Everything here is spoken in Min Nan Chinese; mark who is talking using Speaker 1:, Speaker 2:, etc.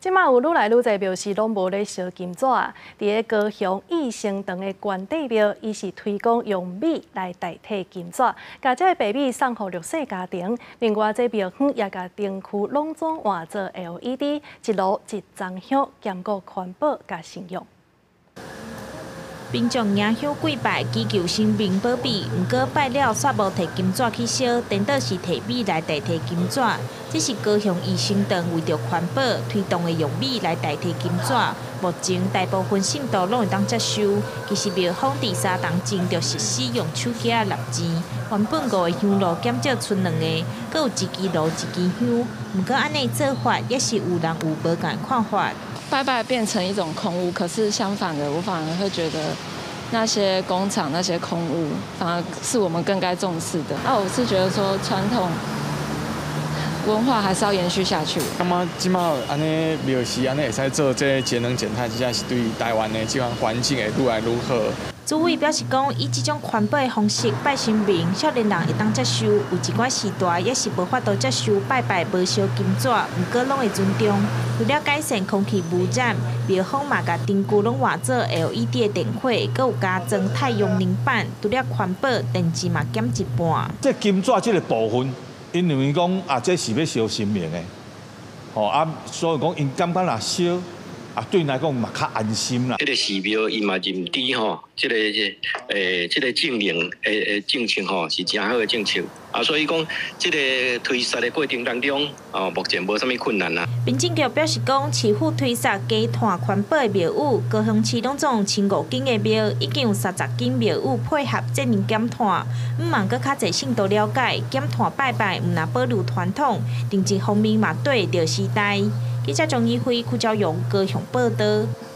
Speaker 1: 這馬有愈來愈濟廟寺攏無咧燒金紙。佇咧高雄義生堂的關帝廟，伊是推廣用米來代替金紙，共這个白米送予弱勢家庭。另外，這廟方也共燈區攏總換做 LED，一爐一爅香，兼顧環保佮信仰。
Speaker 2: 民眾迎香跪拜，祈求神明保庇。毋過拜了，煞無提金紙去燒，顛倒是提米來代替金紙。這是高雄義生堂為著環保推動的用米來代替金紙。目前大部分信徒攏會當接受。其實廟方佇3冬前就實施用手機仔納錢，原本五個香爐減少賰兩個，閣有一支爐一支香。毋過按呢做法，也是有人有無仝看法。
Speaker 3: 拜拜變成一種空屋，可是相反的，我反而會覺得那些工廠、那些空屋，反而是我們更該重視的。那我是覺得說，傳統文化還是要延續下去。
Speaker 4: 感覺這馬按呢廟寺按呢會使做這節能減碳，真正是對台灣的這款環境會愈來愈好。
Speaker 2: 主委表示講，以這種環保的方式拜神明，少年人會當接受。有一寡時代也是無法度接受拜拜無燒金紙，毋過攏會尊重。為了改善空氣污染，廟方嘛共燈具攏換做 LED 的電火，閣有加裝太陽能板，除了環保，電池嘛減一半。
Speaker 5: 這金紙這个部分，𪜶認為講啊，這是欲燒神明的，吼啊，所以講𪜶感覺若燒啊，對𪜶來講嘛較安心啦。
Speaker 6: 這个寺廟伊嘛認知吼，這个節能的政策吼是誠好的政策啊，所以講這个推實的過程當中，哦，目前無啥物困難啦。
Speaker 2: 民政局表示講，市府推捒低碳環保的廟宇，高雄市攏總1500間的廟，已經有30間廟宇配合節能減碳。毋望閣較濟信徒了解，減碳拜拜，毋但保留傳統，另一方面嘛對著時代。記者張怡輝、邱昭勇高雄報道。